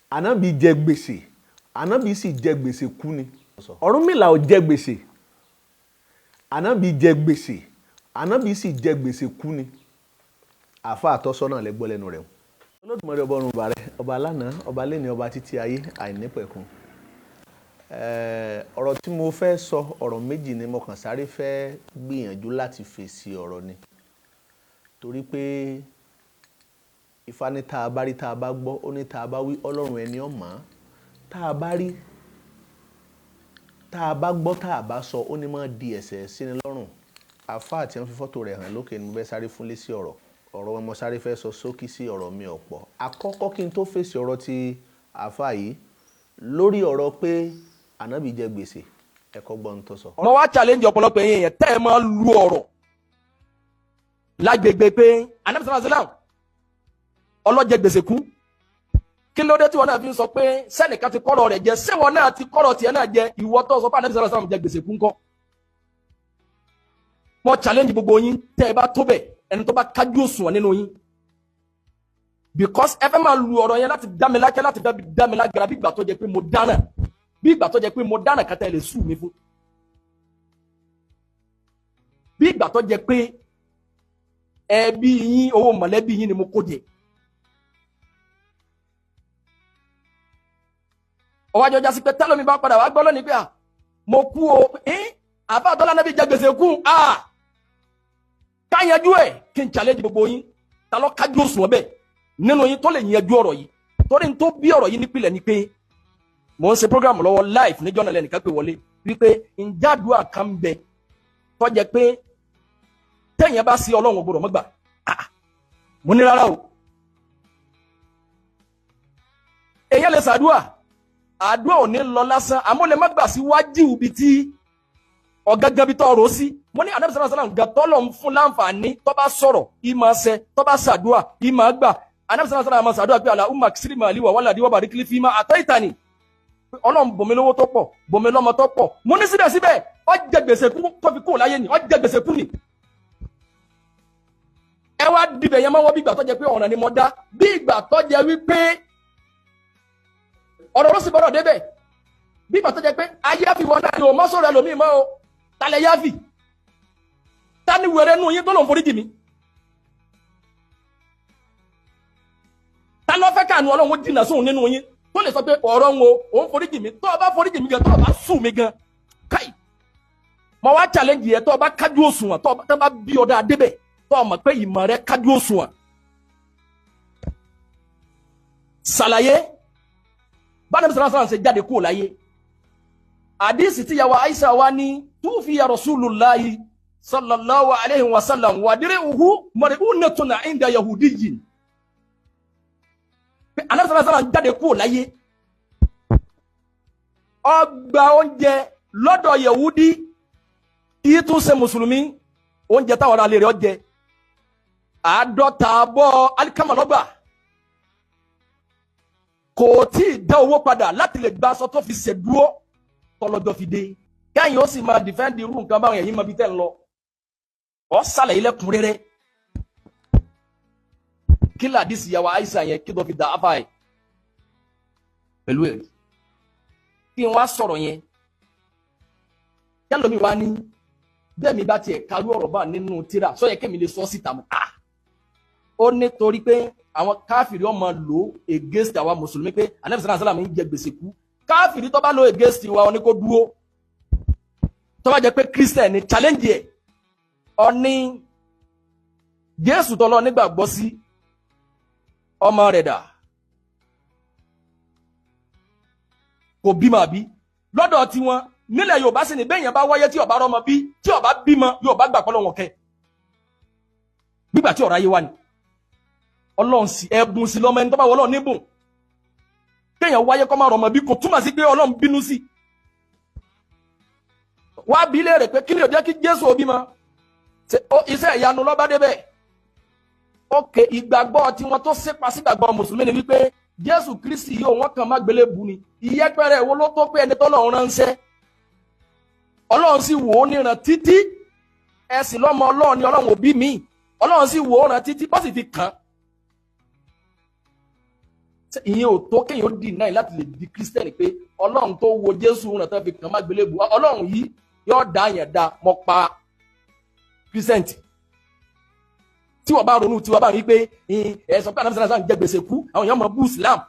Ànábì jẹ gbèsè, Ànábì sì jẹ gbèsè kú ni. Ọ̀rúnmìlà ò jẹ gbèsè, Ànábì jẹ gbèsè, Ànábì sì jẹ gbèsè kú ni. Àáfàá àtọ́sọ́nà lẹ gbọ́ lẹ́nu rẹ̀ o. Olódùmarè ọba ọ̀run bàrẹ̀, ọba lánàá, ọba lẹ́ni, ọba títí ayé àìnípẹ̀kun. Ọ̀rọ̀ tí mo fẹ́ sọ, ọ̀rọ̀ méjì ni mo kàn sáré fẹ́ gbìyànjú láti fèsì ọ̀rọ̀ ni. Torí pé Ifá ní tá a bá rí tá a bá gbọ́, ó ní tá a bá wí, Ọlọ́run ẹni ó mọ̀. Tá a bá rí, tá a bá gbọ́, tá a bá sọ, ó ní máa di ẹ̀ṣẹ̀ sí ni lọ́rùn. Àáfàá tí wọ́n fi fọ́tò rẹ̀ hàn lókè ni mo fẹ́ sáré fún lésì ọ̀rọ̀. Ọ̀rọ̀ wọn mo sáré fẹ́ sọ sókí sí ọ̀rọ̀ mi ọ̀pọ̀. Àkọ́kọ́ kí n tó fèsì ọ̀rọ̀ ti àáfàá yìí lórí ọ̀rọ̀ pé Ànábì jẹ gbèsè, ẹ̀kọ́ gbọ́n tó sọ. Mo wá challenge ọ̀pọ̀lọpọ̀ ẹ̀yin èèyàn tẹ́ ẹ máa lu ọ̀rọ̀ lágbègbè pé Ànábì sallallahu alaihi wasallam ọlọ́jẹ gbèsè kú. Kí ló dé tí wọn náà fi ń sọ pé sẹ́nìkan ti kọ́rọ̀ rẹ̀ jẹ, sẹ́wọ̀n náà ti kọ́rọ̀ tiẹ̀ náà jẹ, ìwọ tó sọ pé Ànábì sallallahu alaihi wasallam jẹ gbèsè kú ńkọ́? Mo challenge gbogbo yín tẹ́ ẹ bá tó bẹ̀, ẹni tó bá kájú òṣùwọ̀n nínú yín, because ẹ fẹ́ máa lu ọ̀rọ̀ yẹn láti dá mi lákẹ́, láti dá mi lágara, bí ìgbà tó jẹ pé mo dáná, bí ìgbà tó jẹ pé mo dáná kátà ẹ lè sùn mí fún, bí ìgbà tó jẹ pé ẹbí yín, owó mọ̀lẹ́bí yín ni mo kó jẹ. Ọwájú ọjà sí pé tẹ́lómi bá padà wá gbọ́ lónìí pé à mo kú o, àbá àtọ́lá náà bí jẹ gbèsè kú, ká yanjú ẹ̀. Kí n challenge gbogbo yín, ta ló kájú òṣùwọ̀n bẹ́ẹ̀ nínú yín tó lè yanjú ọ̀rọ̀ yìí? Torí n tó bí ọ̀rọ̀ yìí nípìnlẹ̀ ni pé mò ń ṣe program lọ́wọ́ live níjọ́ náà, lẹ́nìkan pé wọlé wípé ǹjẹ́ kan bẹ tó jẹ́ pé tẹ̀yìn bá sí Ọlọ́run gbọ́dọ̀ mọ́gbà. Mo ní rárá o, èèyàn lè ṣàdúà, àdúà ò ní lọ lásán, àmọ́ lè má gbà sí wájú ibi tí ọ̀gángan bí tọ́ ọ̀rọ̀ sí. Mo ní Ànábì sallallahu alaihi wasallam gan tọ́lọ̀ ń fún láǹfààní, tó bá sọ̀rọ̀ ìmọ̀ ṣẹ, tó bá ṣàdúà ìmọ̀ gbà. Ànábì sallallahu alaihi wasallam ṣàdúà pé Allahumma ksir mali wa waladi wa barik li fima ataitani. Ọlọ́run bòmí lówó tó pọ̀, bòmí lọ́mọ tó pọ̀. Mo ní síbẹ̀síbẹ̀ ó jẹ gbèsè kú tó fi kú láyé ni, ó jẹ gbèsè kú ni. Ẹ wá dibẹ̀ yẹn mọ́wọ́ bí ìgbà tó jẹ pé ọ̀ràn ni mo dá, bí ìgbà tó jẹ wípé ọ̀rọ̀ ló sì gbọ́dọ̀ débẹ̀, bí ìgbà tó jẹ pé ayé àfi wọn náà ni o mọ́ sọ̀rọ̀ ẹlòmíì mọ́ o. Talẹ̀ yáfì tani wẹrẹ nù yín tó lòun forí jì mí? Ta ló fẹ́ káànú Ọlọ́run ó jìnnà sóhun nínú yín tó lè sọ pé ọ̀rọ̀ ń wo òun forí jì mí? Tó o bá forí jì mí gan, tó o bá sùn mí gan, káì mo wá challenge yẹ, tó o bá kájú òṣùwọ̀n, tó o bá bí ọ̀dà débẹ̀, tó o mọ̀ pé ìmọ̀ rẹ kájú òṣùwọ̀n, ṣàlàyé bá Ànábì sallallahu alaihi wasallam ṣe jáde kúrò láyé. Àdísì tí yàwó Aisha wa ní túfìyà Rasulullahi sallallahu alayhi wa sallam wà dírí uhu mar'unatun inda yahudiyyin. Ànábì sallallahu alaihi wasallam jáde kúrò láyé, ó gba oúnjẹ lọ́dọ̀ yahudi, yìí tún ṣe mùsùlùmí, oúnjẹ táwọn ará lè rẹ̀ jẹ 50 abọ́ alikama lọ́gbà, kò tí ì dá owó padà láti lè gba aṣọ tó fi ṣèdúró tọlọjọ fi dé. Kẹ́yìn ó sì máa dìfẹ́ǹdì irú nǹkan báwọn ẹ̀yìn máa fi tẹ́ ń lọ. Ọ sàlẹ̀ ilẹ̀kùn rere. Kí làdísì yàwó Aisha yẹn kí ló fi dà áfà ẹ̀ pẹ̀lú ẹ̀? Kí n wá sọ̀rọ̀ yẹn. Yálòmí wá ní bẹ́ẹ̀ mi bá tiẹ̀ karú ọ̀rọ̀ bá nínú tíra sọ yẹ kémi lè sọ síta mọ́. Ó ní torí pé àwọn káfìrí ọmọ lò against àwa mùsùlùmí pé Ànábì sallallahu alaihi wasallam ń jẹ gbèsè kú. Káfìrí tó bá lò against wa ó ní kó dúró. Tó bá jẹ́ pé Christian ni challenge ẹ̀, ọ ní Jésù tó lọ nígbàgbọ́ sí ọmọ rẹ̀ dà kò bímọ àbí lọ́dọ̀ tiwọn nílẹ̀ Yorùbá sì ní bẹ́ẹ̀ yẹn bá wáyé tí ó bá rọ́mọ bí, tí ó bá bímọ Yorùbá gbà pé Ọlọ́run kẹ́ gbígbà tí ọ̀rọ̀ ayé wà ní Ọlọ́run sì ẹ̀bùn sí lọ́mọ ẹni tó bá wọ Ọlọ́run níbùn. Kéèyàn wáyé kọ́ máa rọ̀mọ̀ bí kò túmọ̀ sí pé Ọlọ́run bínú sí. Wá bí léèrè pé kí ni ó jẹ́ kí Jésù ó bímọ? Iṣẹ́ ìyanu ló bá débẹ̀. Ókè ìgbàgbọ́ tí wọ́n tó sépa sí ìgbàgbọ́ mùsùlùmí ni wípé Jésù Kristi yóò wọ́n kàn má gbélé bu ni. Ìyẹ́pẹ̀rẹ̀ wo ló tó pé ẹni tọ́lọ́run ránṣẹ́? Ọlọ́run sì wò ó níran títí. Ẹ sì lọ́mọ Ọlọ́run ni Ọlọ́run òbí mi. Ọlọ́run sì wò ó ràn títí bó sì fi kàn án. Ìyẹn ò tó kéèyàn ó dì náà láti lè di kírísítẹ́nì pé ọlọ́run tó wo Jésù ràn tán fi kàn má gbélébù, ọlọ́run yìí yóò dá yẹn dá mọ́ pa kírísítẹ́ǹtì. Tí wọ́n bá ronú tí wọ́n bá rí pé ẹ sọ pé àdámsá náà jẹ gbèsè kú, àwọn èèyàn mọ̀ bú Islam.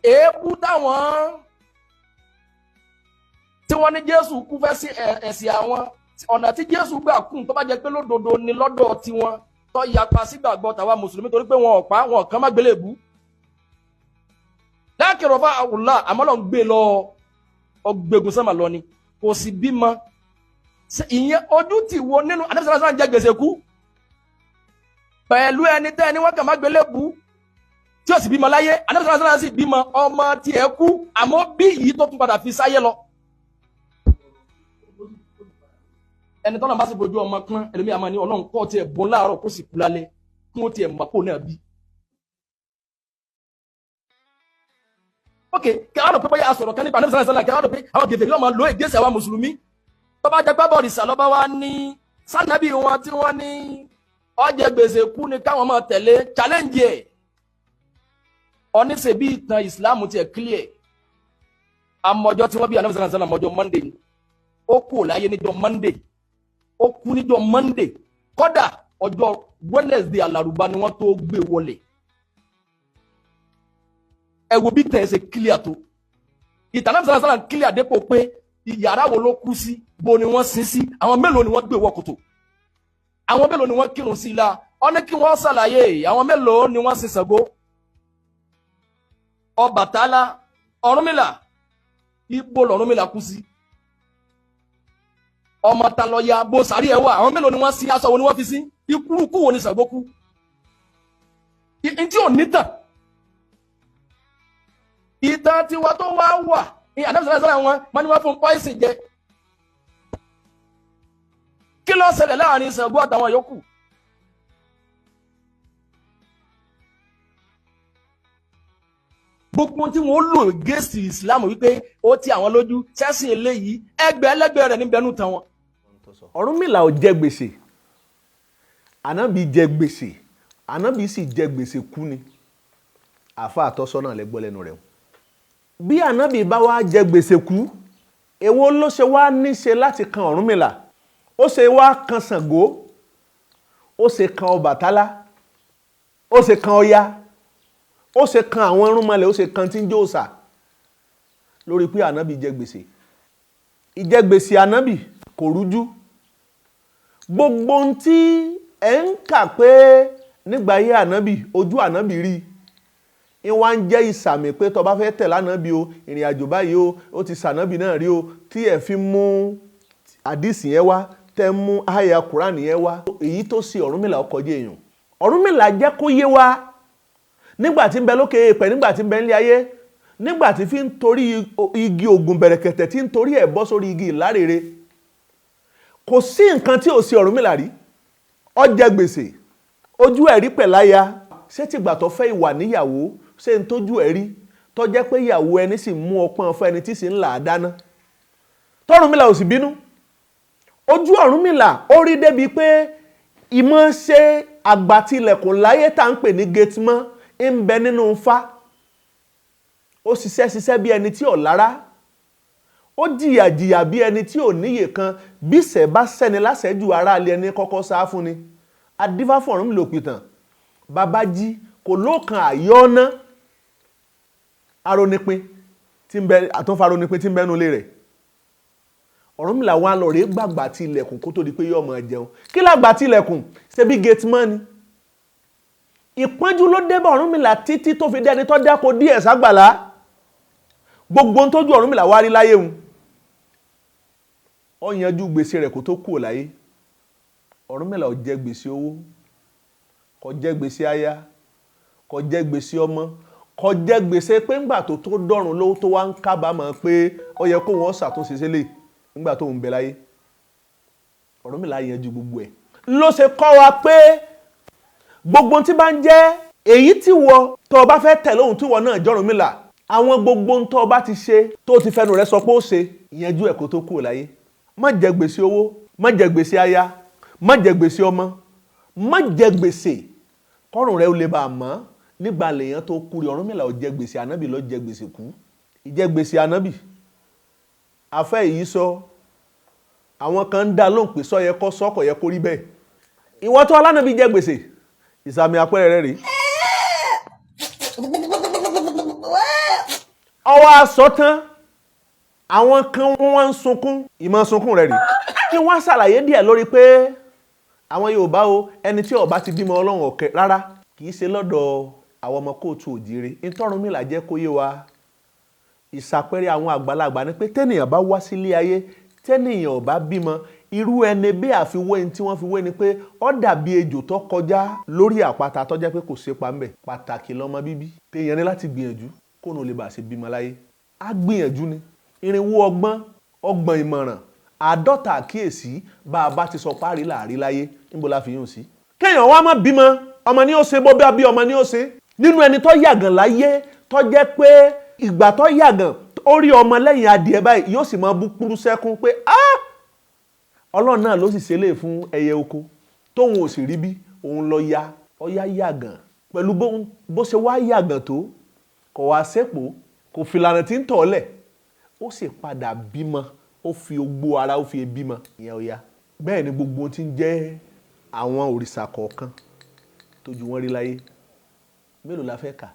Èébú táwọn tí wọ́n ní Jésù kú fẹ́ sí ẹ̀sìn àwọn, ọ̀nà tí Jésù gbà kú tó bá jẹ́ pé lódodo ni lọ́dọ̀ tiwọn tó yapa sígbàgbọ́ tàwa mùsùlùmí torí pé wọn ò pa wọn kàn má gbélébù. Lákìrọ̀ fún àwùlá àmọ́ lọ́n gbé lọ ọgbẹ́gun sánmà lọ ni kò sì bímọ. Ìyẹn ojú ti wo nínú àdámsá náà jẹ gbèsè kú pẹ̀lú ẹni tẹ́ ẹni wọ́n kàn má gbélébù tí ó sì bímọ láyé. Ànábì sálá sì bímọ, ọmọ tiẹ̀ kú, àmọ́ bí yìí tó tún padà fi sáyé lọ. Ẹni tọ́lá bá sì fojú ọmọ pọ́n ẹlòmíì àmọ́ ní ọlọ́run kọ́ tiẹ̀ bọ́n láàárọ̀ kó sì kú lálẹ́ kí wọ́n tiẹ̀ mọ̀ kó náà bí. Ok, kí àwọn pé bóyá asọ̀rọ̀ kan nípa Ànábì sálá kí àwọn pé àwọn gèfè yóò máa lo ìgbésẹ̀ àwa mùsùlùmí. Tó bá jẹ́ pé bọ̀rìṣà lọ́ba wa ní sànàbí wọn tí wọ́n ní ọjẹ gbèsè kú ni káwọn máa tẹ̀lé challenge ẹ̀. Oníṣe bí ìtàn ìsìláàmù tiẹ̀ clear. Amọ̀jọ́ tí wọ́n bí Ànábì sálá mọ́jọ́ Monday ni. Ó kú láyé níjọ́ Monday, ó kú níjọ́ Monday, kódà ọjọ́ Wednesday alárùbá ni wọ́n tó gbé wọlé. Ẹ wo bí tẹ̀ ẹ ṣe clear tó. Ìtàn Ànábì sálá clear dépò pé ìyàrá wo ló kú sí, bo ni wọ́n sin sí, àwọn mélòó ni wọ́n gbé wọ kòtò, àwọn mélòó ni wọ́n kírun sí la, ó ní kí wọ́n ṣàlàyé àwọn mélòó ni wọ́n sin Ṣàngó, Ọbàtálá, Ọ̀rúnmìlà, ibo lọ̀rúnmìlà kú sí, ọmọ ta lọ ya bó sàrí ẹ wà, àwọn mélòó ni wọ́n sin, aṣọ wo ni wọ́n fi sí, ikú wo ni Ṣàngó kú, ntí ò nítàn. Ìtàn tiwa tó wá wà ní àdámsọ̀rọ̀ wọn máa ní wọ́n fún pọ́ìsì jẹ. Kí ló ṣẹlẹ̀ láàrin Ṣàngó àtàwọn yòókù? Gbogbo tí wọ́n lò gẹ́sì Islam wípé ó ti àwọn lójú sẹ́sìn eléyìí ẹgbẹ́ ẹlẹ́gbẹ́ rẹ̀ níbẹ̀ nù tán wọn. Ọ̀rúnmìlà ò jẹ gbèsè, Ànábì jẹ gbèsè, Ànábì sì jẹ gbèsè kú ni. Àfa àtọ́sọ́nà lẹ gbọ́ lẹ́nu rẹ̀. Bí Ànábì bá wá jẹ gbèsè kú, èwo ló ṣe wá níṣe láti kan Ọ̀rúnmìlà? Ó ṣe wá kan Ṣàngó, ó ṣe kan Ọbàtálá, ó ṣe kan Ọya, ó ṣe kan àwọn irúnmọlẹ̀, ó ṣe kan tí ń jó òòṣà lórí pé Ànábì jẹ gbèsè. Ìjẹ gbèsè Ànábì kò rújú. Gbogbo ohun tí ẹ ń kà pé nígbà ayé Ànábì ojú Ànábì rí i wá ń jẹ́ ìsàmì pé tó bá fẹ́ tẹ̀lé Ànábì o, ìrìn àjò báyìí o, ó ti sànábì náà rí o, tí ẹ fi mú àdìsí yẹn wá, tẹ́ mú àyà Kùránì yẹn wá, èyí tó ṣe Ọ̀rúnmìlà ọkọjá èèyàn. Ọ̀rúnmìlà jẹ́ kó yé wa nígbà tí ń bẹ lókè èèpẹ̀, nígbà tí ń bẹ nílé ayé, nígbà tí fi ń torí igi ògùn bẹ̀rẹ̀kẹ̀tẹ̀, tí ń torí ẹ̀ bọ́ sórí igi ìlárèrè. Kò sí nǹkan tí ò ṣe Ọ̀rúnmìlà rí. Ó jẹ gbèsè, ojú ẹ̀ rí pẹ̀láya. Ṣé tìgbà tó fẹ́ ìwà níyàwó, ṣé ń tójú ẹ̀ rí tó jẹ́ pé ìyàwó ẹni sì mú ọpọ́n fún ẹni tí sì ń là á dáná? Tọ́rúnmìlà ò sì bínú. Ojú Ọ̀rúnmìlà ó rí débi pé ìmọ̀ ṣe àgbàtilẹ̀kùn láyé tá à ń pè ní gateman ń bẹ nínú Ifá. Ó ṣiṣẹ́ ṣiṣẹ́ bí ẹni tí ò lára, ó jìyà jìyà bí ẹni tí ò níyè kan. Bí ìṣẹ́ bá sẹ́ni láṣẹ́jù, ara ilé ẹni kọ́kọ́ sá fún ni. Adífá fún Ọ̀rúnmìlà òpìtàn bàbá jí kò lóòkan àyọ́ná arónípin tí ń bẹ àtúnfà arónípin tí ń bẹnu ilé rẹ̀. Ọ̀rúnmìlà wa lọ rèé gbàgbà tí ilẹ̀kùn kó tó di pé yóò máa jẹun. Kí lágbà tí ilẹ̀kùn? Ṣe bí gateman ni. Ìpọ́njú ló dé bá Ọ̀rúnmìlà títí tó fi dẹni tó dáko díẹ̀ ságbàlá. Gbogbo ohun tójú Ọ̀rúnmìlà wá rí láyé òun, ó yanjú gbèsè rẹ̀ kó tó kúrò láyé. Ọ̀rúnmìlà ò jẹ gbèsè owó, kò jẹ gbèsè aya, kò jẹ gbèsè ọmọ, kò jẹ gbèsè pé ńgbà tó tó dọ̀run lówó tó wá ń kábàámọ̀ pé ó yẹ kó wọn ṣàtúnṣe sílẹ̀ nígbà tó ń bẹ láyé. Ọ̀rúnmìlà yanjú gbogbo ẹ̀. Ló ṣe kọ́ wa pé gbogbo tí bá ń jẹ́ èyí tí wọ tó o bá fẹ́ tẹ̀lé ohun tí wọ náà jọ̀rúnmìlà, àwọn gbogbo tó o bá ti ṣe tó o ti fẹnu rẹ sọ pé ó ṣe, ìyanjú ẹ̀ kó tó kúrò láyé. Má jẹ gbèsè owó, má jẹ gbèsè aya, má jẹ gbèsè ọmọ, má jẹ gbèsè kọ́rùn rẹ ó lè bá a mọ́. Nígbà lèèyàn tó kúri, Ọ̀rúnmìlà ò jẹ gbèsè ànábì, ló jẹ gbèsè kú. Ìjẹ gbèsè ànábì afẹ́ yìí sọ, àwọn kan ń dá lóhùn pé sọ yẹ kó sọ, kò yẹ kó rí bẹ́ẹ̀. Ìwọ tó alánàbí jẹ gbèsè, ìsàmì àpẹẹrẹ rẹ rèé. Ọwọ́ aṣọ tán, àwọn kan wọ́n ń sunkún, ìmọ̀ sunkún rẹ̀ rèé. Kí wọ́n ṣàlàyé díẹ̀ lórí pé àwọn Yorùbá o, ẹni tí ó bá ti bímọ, Ọlọ́run ọ̀kẹ́ rárá, kì í ṣe lọ́dọ̀ àwọn ọmọ kóòtù òjìire. Ìtọ́runmìlà jẹ́ kó yé wa, ìsàpẹrẹ àwọn àgbàlagbà ni pé tẹ́nìyàn bá wá sílé ayé, tẹ́nìyàn ò bá bímọ, irú ẹni bí àfiwé ẹni tí wọ́n fi wé ni pé ó dàbí ejò tó kọjá lórí àpáta tó jẹ́ pé kò sépa ńbẹ̀. Pàtàkì lọ́mọ bíbí. Téèyàn ní láti gbìyànjú kóun lè bá ṣe bímọ láyé, á gbìyànjú ni. 400 ọgbọ́n, 30 ìmọ̀ràn, 50 àkíyèsí, bá a bá ti sọ páàrí láàrí láyé, níbo la fi yún sí. Kéèyàn wá má bímọ, ọmọ ni ó ṣe bó bá bí ọmọ ni ó ṣe. Nínú ẹni tó yàgàn láyé, tó jẹ́ pé ìgbà tó yàgàn, ó rí ọmọ lẹ́yìn adìẹ báyìí, yóò sì máa bú kúrú sẹ́kún pé ah, Ọlọ́run náà ló sì ṣe lè fún ẹyẹ oko tóun ò sì rí bí òun lọ ya ọyá yàgàn. Pẹ̀lú bó ṣe wá yàgàn tó, kò wá sépò, kò fìlànà tí ń tọ̀ lẹ̀, ó sì padà bímọ, ó fi ogbó ara, ó fi bímọ ìyẹn ọya. Bẹ́ẹ̀ ni gbogbo ohun tí ń jẹ́ àwọn òrìṣà kọ̀ọ̀kan tójú wọn rí láyé, mélòó la fẹ́ kà?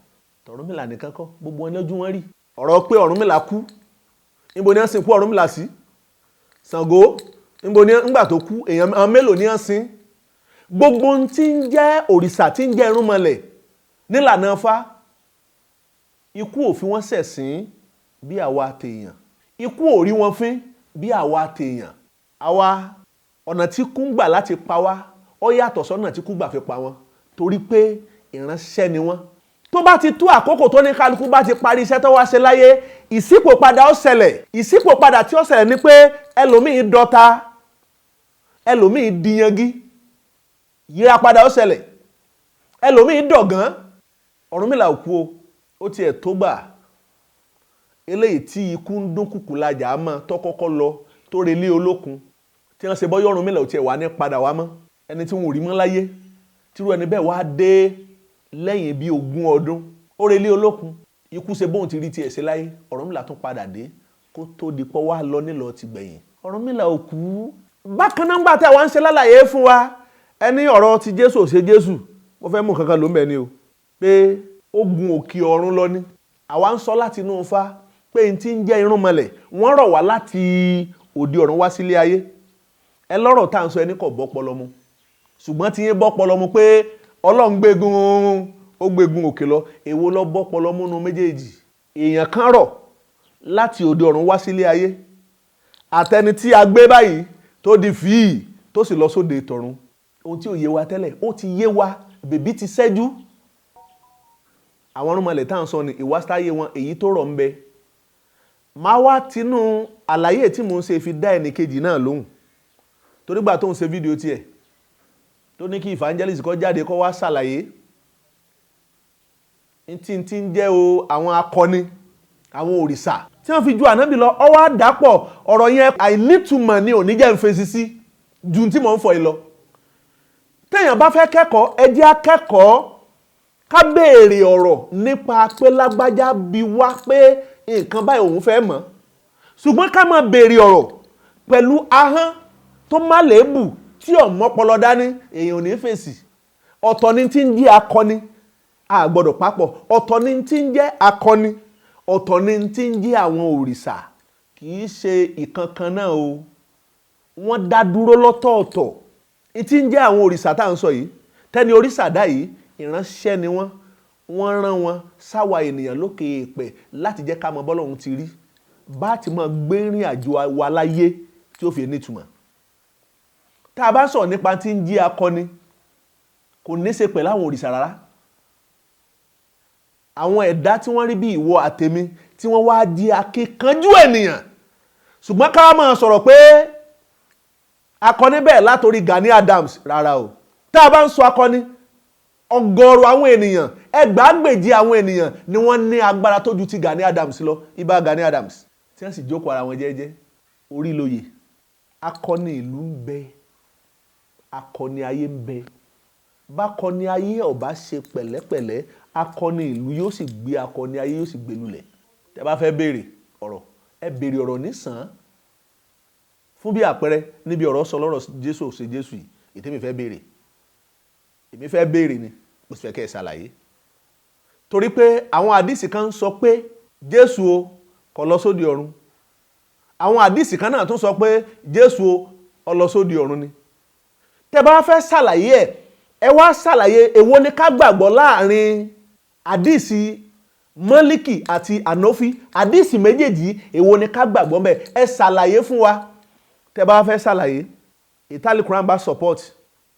Tọ̀rúnmìlà nìkan kọ́, gbogbo wọn lójú wọn rí. Ọ̀rọ̀ pé Ọ̀rúnmìlà kú, níbo ni wọ́n sìnkú Ọ̀rúnmìlà sí? Ṣàngó, níbo ni ńgbà tó kú, èèyàn mélòó ni wọ́n sin? Gbogbo ohun tí ń jẹ́ òrìṣà, tí ń jẹ́ irúnmọlẹ̀ nílànà Ifá, ikú ò fi wọ́n ṣẹ̀sín bí àwa tèèyàn, ikú ò rí wọn fín bí àwa tèèyàn. Àwa, ọ̀nà tí kú ń gbà láti pa wá, ó yàtọ̀ sọ́nà tí kú gbà fi pa wọ́n, torí pé ìránṣẹ́ ni wọ́n. Tó bá ti tó àkókò tó ní kálukú bá ti parí iṣẹ́ tó wá ṣe láyé, ìṣípòpadà ó ṣẹlẹ̀. Ìṣípòpadà tí ó ṣẹlẹ̀ ni pé ẹlòmíì dọ́ta, ẹlòmíì diyangi, yírapadà ó ṣẹlẹ̀, ẹlòmíì dọ̀gán. Ọ̀rúnmìlà ò kú o, ó tiẹ̀ tó gbà eléyìí tí ikú ń dún kùkù lajà á mọ́ tó kọ́kọ́ lọ, tó relé olókun, tí wọ́n ṣe bọ́ Ọ̀rúnmìlà ò tiẹ̀ wá ní padà wá mọ́, ẹni tí wọn ò rí mọ́ láyé, tírú ẹni bẹ́ẹ̀ wá dé lẹ́yìn bí 20 ọdún, ó relé olókun, ikú ṣe bóun ti rí tiẹ̀ ṣe láyé. Ọ̀rúnmìlà tún padà dé kó tó di pọ́ wá lọ nílọ ti gbẹ̀yìn. Ọ̀rúnmìlà ò kú. Bákan náà, ńgbà tí àwa ń ṣe lálàyé fún wa, ẹni ọ̀rọ̀ ti Jésù ò ṣe Jésù, mo fẹ́ mú kankan ló ń bẹ̀ ni o, pé ó gun òkè ọ̀run lọ ní. Àwa ń sọ láti inú Ifá pé n ti ń jẹ́ irúnmọlẹ̀, wọ́n rọ̀ wá láti òde ọ̀run wá sílé ayé. Ẹ lọ́rọ̀ tá à ń sọ, ẹni kò bọ́ pọlọ mu, ṣùgbọ́n tí yín bọ́ pọlọ mu pé Ọlọ́run gbégun, ó gbégun òkè lọ. Èwo lọ bọ́ pọlọ mú nu méjèèjì? Èèyàn kan rọ̀ láti òde ọ̀run wá sílé ayé, àtẹni tí a gbé báyìí tó di fíì tó sì lọ sóde tọ̀run. Ohun tí ò yé wa tẹ́lẹ̀, ó ti yé wa, bèbí ti ṣẹ́jú. Àwọn irúnmọlẹ̀ tá à ń sọ ní ìwásáyé wọn, èyí tó rọ̀ ń bẹ. Máa wá tinú àlàyé tí mò ń ṣe fi dá ẹnì kejì náà lóhùn, torí gbà tó ń ṣe fídíò tiẹ̀, tó ní kí evangelist kó jáde kó wá ṣàlàyé ntí ntí ń jẹ́ o, àwọn akọni, àwọn òrìṣà tí wọ́n fi ju ànábì lọ, ọwọ́ àdàpọ̀ ọ̀rọ̀ yẹn, àìnítumọ̀ ni ò ní jẹ́ ń fèsì sí ju tí mò ń fọ yìí lọ. Téèyàn bá fẹ́ kẹ́kọ̀ọ́, ẹ jẹ́ á kẹ́kọ̀ọ́, ká béèrè ọ̀rọ̀ nípa pé lágbájá bí wá pé nǹkan báyìí òun fẹ́ mọ̀, ṣùgbọ́n ká máa béèrè ọ̀rọ̀ pẹ̀lú ahọ́n tó má léèbù, tí ò mọ́pọlọ dání, èèyàn ò ní fèsì. Ọ̀tọ̀ ni tí ń jẹ́ akọni, a gbọ́dọ̀ papọ̀. Ọ̀tọ̀ ni tí ń jẹ́ akọni, ọ̀tọ̀ ni tí ń jẹ́ àwọn òrìṣà. Kì í ṣe ìkankan náà o, wọ́n dá dúró lọ́tọ̀ọ̀tọ̀. Tí ń jẹ́ àwọn òrìṣà tá à ń sọ yìí, tẹ́ni òrìṣà dá yìí, ìránṣẹ́ ni wọ́n. Wọ́n rán wọn sáwa ènìyàn lókè èèpẹ̀ láti jẹ́ ká mọ bọ́lọ́run ti rí, bá ti máa gbé rìn àjò wa láyé tí ó fi nítumọ̀. Tá a bá sọ̀rọ̀ nípa tí ń jí akọni, kò ní ṣe pẹ̀lú àwọn òrìṣà rárá. Àwọn ẹ̀dá tí wọ́n rí bí ìwọ àtèmi, tí wọ́n wá di akíkanjú ènìyàn. Ṣùgbọ́n ká máa sọ̀rọ̀ pé akọni bẹ́ẹ̀ látòrí Gani Adams, rárá o. Tá a bá ń sọ akọni, ọ̀gọ̀rọ̀ àwọn ènìyàn, ẹgbàágbèje àwọn ènìyàn ni wọ́n ní agbára tó ju ti Gani Adams lọ. Ibà Gani Adams tí wọ́n sì jókòó ara wọn jẹ́jẹ́ orí lóye. Akọni ìlú ń bẹ, akọni ayé ń bẹ. Bákọni ayé ọba ṣe pẹ̀lẹ́pẹ̀lẹ́, Akọni ìlú yóò sì gbé akọni ayé, yóò sì gbé lulẹ̀. Tẹ́ bá fẹ́ béèrè ọ̀rọ̀, ẹ béèrè ọ̀rọ̀ nísàn. Fún bí àpẹẹrẹ, níbi ọ̀rọ̀ sọ lọ́rọ̀ Jésù ò ṣe Jésù yìí, ètè mi fẹ́ béèrè, èmi fẹ́ béèrè ni, mo sì fẹ́ kẹ́ ẹ ṣàlàyé. Torí pé àwọn àdìsí kan ń sọ pé Jésù o kò lọ sóde ọ̀run, àwọn àdìsí kan náà tún sọ pé Jésù o ó lọ sóde ọ̀run ni. Tẹ́ bá fẹ́ ṣàlàyé ẹ̀, ẹ wá ṣàlàyé èwo ni ká gbàgbọ́ láàrin àdìsí Mọ́líkì àti Ànófí. Àdìsí méjèèjì, èwo ni ká gbàgbọ́ mbẹ̀? Ẹ ṣàlàyé fún wa. Tẹ́ bá fẹ́ ṣàlàyé ìta Alukuran bá support,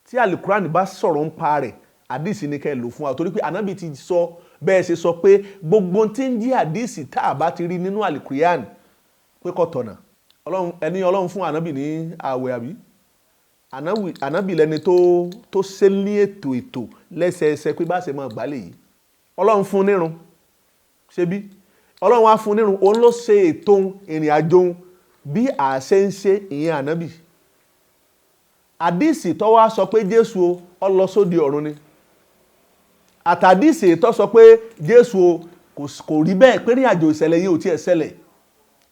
tí Alukuran bá sọ̀rọ̀ ń pa rẹ̀, àdìsí ni kẹ́ ẹ lò fún wa, torí pé ànábì ti sọ bẹ́ẹ̀ ṣe sọ pé gbogbo tí ń jí àdìsí tá a bá ti rí nínú Alukuran pé kò tọ̀nà. Ọlọ́run ẹni Ọlọ́run fún ànábì ní ààwẹ̀, àbí ànábì lẹni tó ṣe ní ètò lẹ́sẹẹsẹ pé bá ṣe máa gbálẹ̀ yìí. Ọlọ́run fún nírun, ṣebí Ọlọ́run wá fún nírun, òun ló ṣe ètò ìrìn àjò bí a ṣe ń ṣe ìyẹn ànábì. Àdìsí tó wá sọ pé Jésù o ó lọ sóde ọ̀run ni, àtàdìsí tó sọ pé Jésù o kò rí bẹ́ẹ̀, pé ní àjò ìṣẹ̀lẹ̀ yìí ò tiẹ̀ ṣẹlẹ̀,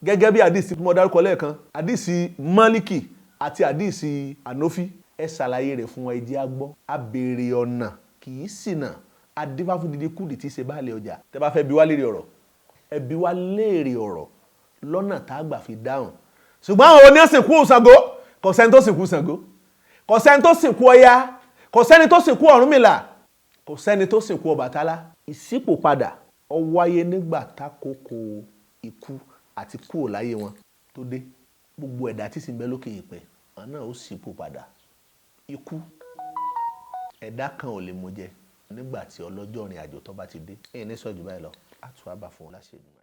gẹ́gẹ́ bí àdìsí mo dárúkọ lẹ́ẹ̀kan, àdìsí Málíkì àti àdìsí Ànófí, ẹ ṣàlàyé rẹ̀ fún wa, ẹ jẹ́ á gbọ́. A béèrè ọ̀nà kì í ṣìnà, adífáfún dídí kùdì tí í ṣe báàlẹ̀ ọjà. Tẹ́ bá fẹ́ bi wá léèrè ọ̀rọ̀, ẹ bi wá léèrè ọ̀rọ̀ lọ́nà tá a gbà fi dáhùn. Ṣùgbọ́n àwọn onísìnkú Ṣàngó, kò sẹ́ni tó sìnkú Ṣàngó, kò sẹ́ni tó sìnkú Ọya, kò sẹ́ni tó sìnkú Ọ̀rúnmìlà, kò sẹ́ni tó sìnkú Ọbàtálá. Ìṣípòpadà ó wáyé nígbà tákòókò ikú àti kúrò láyé wọn tó dé. Gbogbo ẹ̀dá tí sì ń bẹ lókè ìpẹ́, àwọn náà ó ṣípò padà. Ikú ẹ̀dá kan ò lè mú jẹ nígbà tí ọlọ́jọ́ ìrìn àjò tó bá ti dé. Ẹ̀yin ní sọ́jú báyìí lọ, á tún á bà fún wọn láṣẹ Èdùmàrè.